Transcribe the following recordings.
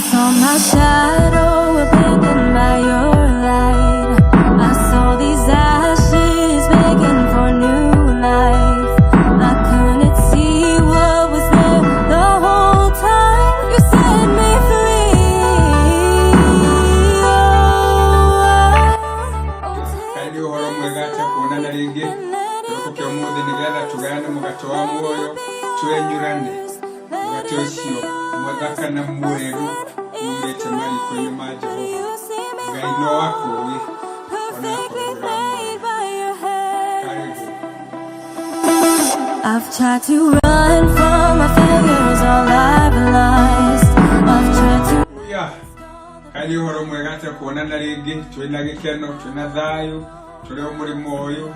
saw my shadow abandoned by your light. I saw these ashes begging for new life. I couldn't see what was there the whole time. You set me free. Oh, Kaĩ nĩ ũhoro mwega atĩa kuonana rĩngĩ kĩroko kĩa ũmũthĩ nĩgetha tũgayane mũgate wa muoyo, twenyũrane mũgate ũcio mũthaka na mwerũ umĩte mariko-inĩ ma Jehova. Ngai no akũĩ onakorwo ndũramwona. Karibu. I've tried to run from my failures, all I've lost. I've tried to Haleluya. Kaĩ nĩ ũhoro mwega atĩa kuonana rĩngĩ, twĩna gĩkeno, twĩna thayũ, tũrĩ o mũrĩmo ũyũ,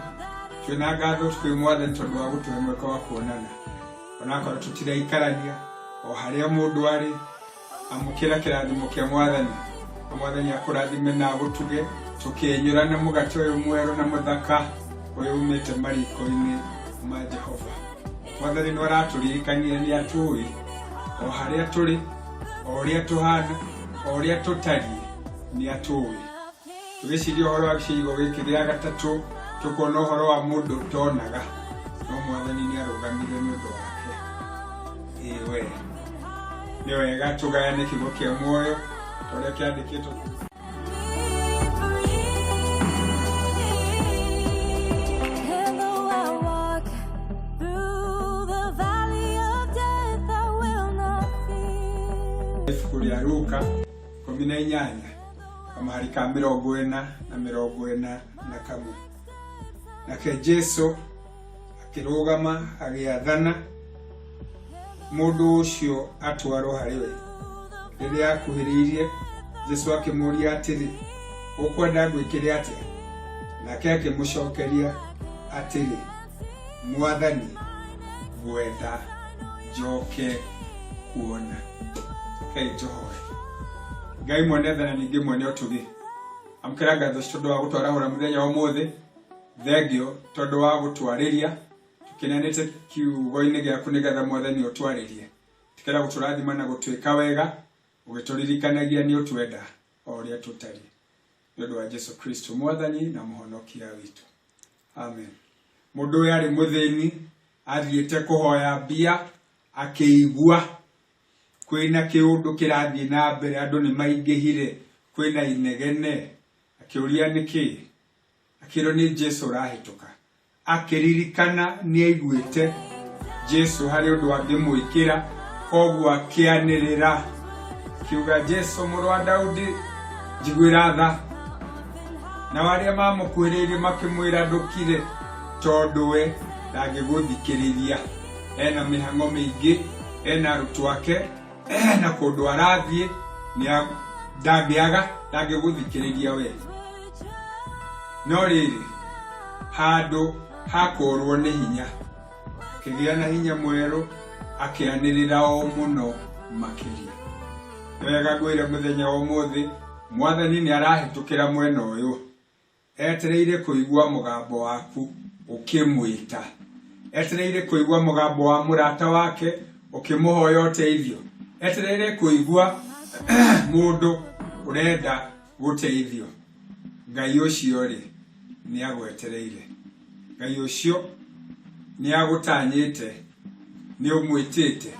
twĩna ngatho kwĩ Mwathani tondũ wa gũtũhe mweke wa kuonana onakorwo tũtiraikarania. O harĩa mũndũ arĩ, amũkĩra kĩrathimo kĩa Mwathani. Na Mwathani akũrathime na agũtuge tũkĩenyũrana mũgate ũyũ mwerũ na mũthaka ũyũ umĩte mariko-inĩ ma Jehova. Mwathani nĩ aratũririkania nĩ atũĩ o harĩa tũrĩ, o ũrĩa tũhana, o ũrĩa tũtariĩ, nĩ atũĩ. Tũgĩciria ũhoro wa gĩcigo gĩkĩ gĩa gatatũ, tũkuona ũhoro wa mũndũ ũtonaga, no Mwathani nĩ arũgamire nĩ ũndũ wake. Ĩĩ we, nĩ wega tũgayane kiugo kĩa muoyo ta ũrĩa kĩandĩkĩtwo. Free. And though I walk through the valley of death, I will not fear. Ibuku rĩa Luka 18 kamahari ka 41. Nake Jesu akĩrũgama agĩathana mũndũ ũcio atwarwo harĩ we. Rĩrĩa akuhĩrĩirie, Jesu akĩmũũria atĩrĩ, "Ũkwenda ngwĩkĩre atĩa?" Nake akĩmũcokeria atĩrĩ, "Mwathani, ngwenda njoke kuona." Rekei tũhoe. Ngai mwene tha na ningĩ mwene ũtugi, amũkĩra ngatho tondũ wa gũtwarahũra mũthenya wa ũmũthĩ. Thengio tondũ wa gũtwarĩria tũkenanĩte kiugo-inĩ gĩaku, nĩgetha Mwathani ũtwarĩrie. Tikĩra gũtũrathima na gũtwĩka wega, ũgĩtũririkanagia nĩ ũtwenda o ũrĩa tũtariĩ, nĩ ũndũ wa Jesu Kristo Mwathani na Mũhonokia witũ, amen. Mũndũ ũyũ arĩ mũthĩni, athiĩte kũhoya mbia, akĩigua kwĩna kĩũndũ kĩrathiĩ na mbere, andũ nĩ maingĩhire, kwĩna inegene. Akĩũria nĩkĩ, akĩrwo nĩ Jesu ũrahĩtũka. Akĩririkana nĩ aiguĩte Jesu harĩ ũndũ angĩmwĩkĩra, koguo akĩanĩrĩra kiuga, "Jesu mũrũ wa Daudi, njiguĩra tha." Nao arĩa mamũkuhĩrĩirie makĩmwĩra, "Ndũkire, tondũ we ndangĩgũthikĩrĩria, ena mĩhang'o mĩingĩ, ena arutwo ake na kũndũ arathiĩ, ndangĩaga, ndangĩgũthikĩrĩria we." No rĩrĩ, handũ hakũrwo nĩ hinya, akĩgĩa na hinya mwerũ, akĩanĩrĩra o mũno makĩria. Nĩ wega ngwĩre mũthenya wa ũmũthĩ, Mwathani nĩ arahĩtũkĩra mwena ũyũ, etereire kũigua mũgambo waku ũkĩmwĩta, etereire kũigua mũgambo wa mũrata wake ũkĩmũhoya ũteithio, etereire kũigua mũndũ ũrenda gũteithio. Ngai ũcio rĩ, nĩ agwetereire. Ngai ũcio nĩ agũtanyĩte, nĩ ũmwĩtĩte,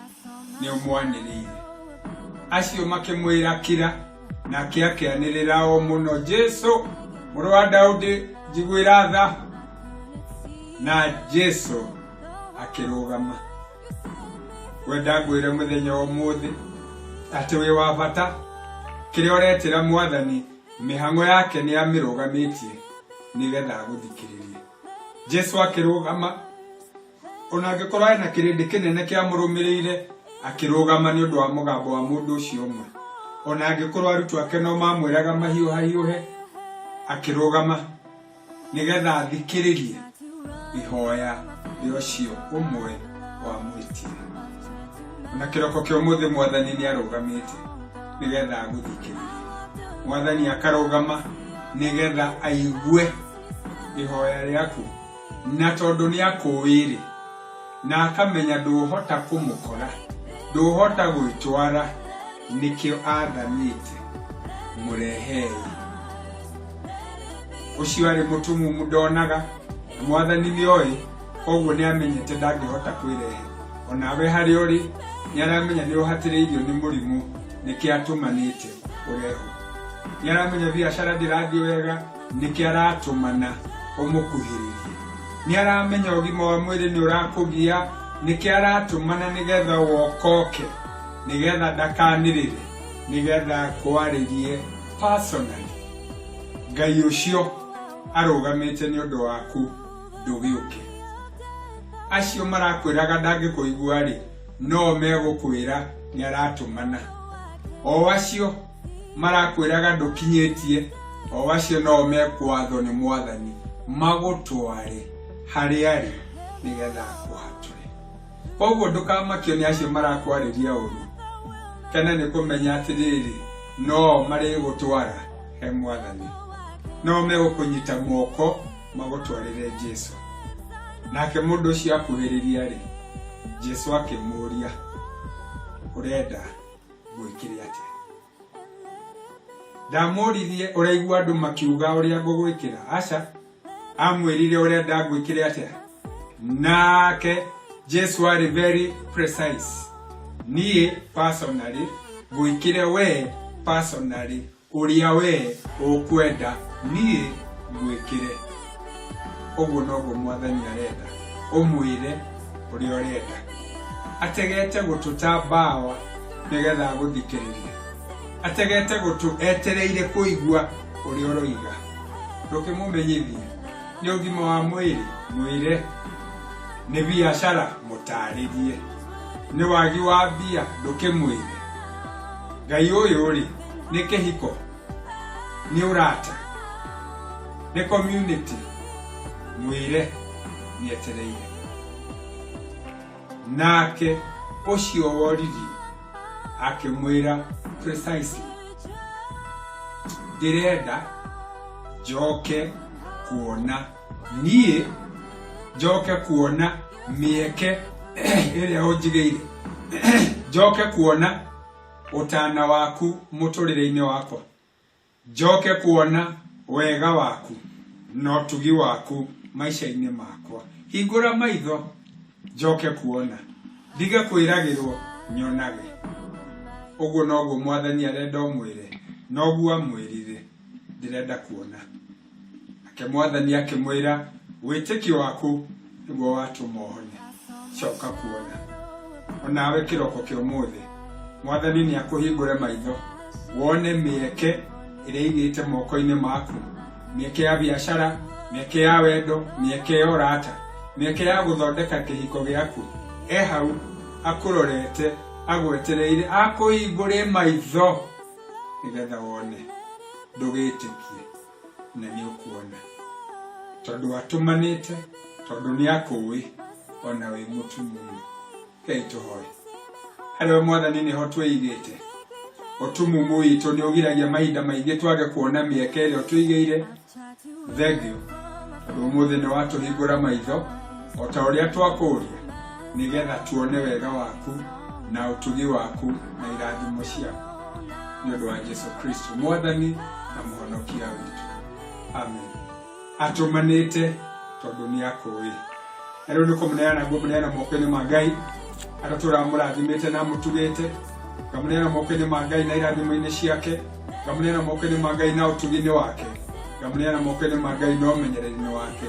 nĩ ũmwanĩrĩire. Acio makĩmwĩra, "Kira." Nake akĩanĩrĩra o mũno, "Jesu mũrũ wa Daudi, njiguĩra tha." Na Jesu akĩrũgama. Wenda ngwĩre mũthenya wa ũmũthĩ atĩ wĩ wa bata. Kĩrĩa ũretĩra Mwathani, mĩhang'o yake nĩ amĩrũgamĩtie nĩgetha agũthikĩrĩrie. Jesu akĩrũgama ona angĩkorwo ena kĩrĩndĩ kĩnene kĩamũrũmĩrĩire, akĩrũgama nĩ ũndũ wa mũgambo wa mũndũ ũcio ũmwe. Ona angĩkorwo arutwo ake no mamwĩraga mahiũhahiũhe, akĩrũgama nĩgetha athikĩrĩrie ihoya rĩa ũcio ũmwe wamwĩtire. Ona kĩroko kĩa ũmũthĩ, Mwathani nĩ arũgamĩte nĩgetha agũthikĩrĩrie. Mwathani akarũgama nĩgetha aigue ihoya rĩaku, na tondũ nĩ akũĩ-rĩ, na akamenya ndũhota kũmũkora, ndũhota gwĩtwara. Nĩkĩo athanĩte mũrehei. Ũcio arĩ mũtumumu ndonaga, na mwathani nĩ oĩ, koguo nĩ amenyete ndangĩhota kwĩrehe. Onawe harĩa ũrĩ nĩ aramenya nĩ ũhatĩrĩirio nĩ mũrimũ, nĩkĩo atũmanĩte ũrehwo. Nĩ aramenya biacara ndĩrathiĩ wega, nĩkĩo aratũmana ũmũkuhĩrĩrie. Nĩ aramenya ũgima wa mwĩrĩ nĩ ũrakũgia, nĩkĩo aratũmana nĩgetha wokoke, nĩgetha ndakanĩrĩre, nĩgetha akwarĩrie personally. Ngai ũcio arũgamĩte nĩ ũndũ waku, ndũgĩũke. Acio marakwĩraga ndangĩkũigua rĩ, no megũkwĩra nĩ aratũmana. O acio marakwĩraga ndũkinyĩtie, o acio no mekwathwo nĩ mwathani magũtware harĩa arĩ nĩgetha akũhatũre. Koguo ndũkamakio nĩ acio marakwarĩria ũru, kena nĩ kũmenya atĩrĩrĩ, no marĩgũtwara he mwathani, no megũkũnyita moko magũtwarĩre Jesu. Nake mũndũ ũcio akuhĩrĩria rĩ, Jesu akĩmũũria, ũrenda ngwĩkĩre atĩa? Ndamũririe, ũraigua andũ makiuga ũrĩa ngũgwĩkĩra? Aca, amwĩrire ũrenda ngwĩkĩre atĩa? Nake Jesu arĩ very precise. Niĩ personally ngwĩkĩre we personally ũrĩa we ũkwenda niĩ ngwĩkĩre. Ũguo noguo mwathani arenda, ũmwĩre ũrĩa ũrenda. Ategete gũtũ ta mbawa nĩgetha agũthikĩrĩrie. Ategete gũtũ etereire kũigua ũrĩa ũroiga. Ndũkĩmũmenyithie nĩ ũgima wa mwĩrĩ, mwĩre. Nĩ biacara, mũtarĩrie. Nĩ wagi wa mbia, ndũkĩmwĩre. Ngai ũyũ-rĩ, nĩ kĩhiko, nĩ ũrata, nĩ community, mwĩre nĩ etereire. Nake ũcio woririe akĩmwĩra precisely, ndĩrenda njoke kuona niĩ, njoke kuona mĩeke ĩrĩa ũnjigĩire, njoke kuona ũtana waku mũtũrĩre-inĩ wakwa, njoke kuona wega waku na ũtugi waku maica-inĩ makwa. Hingũra maitho njoke kuona, ndige kwĩragĩrwo nyonage. Ũguo noguo mwathani arenda ũmwĩre, noguo amwĩrire, ndĩrenda kuona. Nake mwathani akĩmwĩra, wĩtĩkio waku nĩguo watũma ũhone, coka kuona. Onawe kĩroko kĩa ũmũthĩ, mwathani nĩ akũhingũre maitho, wone mĩeke ĩrĩa aigĩte moko-inĩ maku, mĩeke ya biacara, mĩeke ya wendo, mĩeke ya ũrata, mĩeke ya gũthondeka kĩhiko gĩaku. E hau akũrorete, agwetereire akũhingũre maitho nĩgetha wone, ndũgĩtĩkie na nĩ ũkuona, tondũ atũmanĩte, tondũ nĩ akũĩ ona wĩ mũtumumu. Ngai tũhoe. Harĩ we mwathani nĩho twĩigĩte. Ũtumumu witũ nĩ ũgiragia mahinda maingĩ twage kuona mĩeke ĩrĩa ũtũigĩire. Thengiũ tondũ ũmũthĩ nĩ watũhingũra maitho o ta ũrĩa twakũũria, nĩgetha tuone wega waku na ũtugi waku na irathimo ciaku, nĩ ũndũ wa Jesu Kristo mwathani na mũhonokia witũ, amen. Atũmanĩte tondũ nĩ akũĩ. Na rĩu nĩ kũmũneana ngũmũneana moko-inĩ ma Ngai, agatũra amũrathimĩte na amũtugĩte. Ngamũneana moko-inĩ ma Ngai na irathimo-inĩ ciake, ngamũneana moko-inĩ ma Ngai na ũtugi-inĩ wake, ngamũneana moko-inĩ ma Ngai na ũmenyereri-inĩ wake,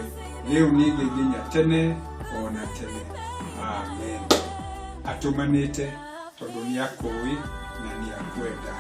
rĩu ningĩ nginya tene o na tene, amen. Atũmanĩte tondũ nĩ akũĩ na nĩ akwenda.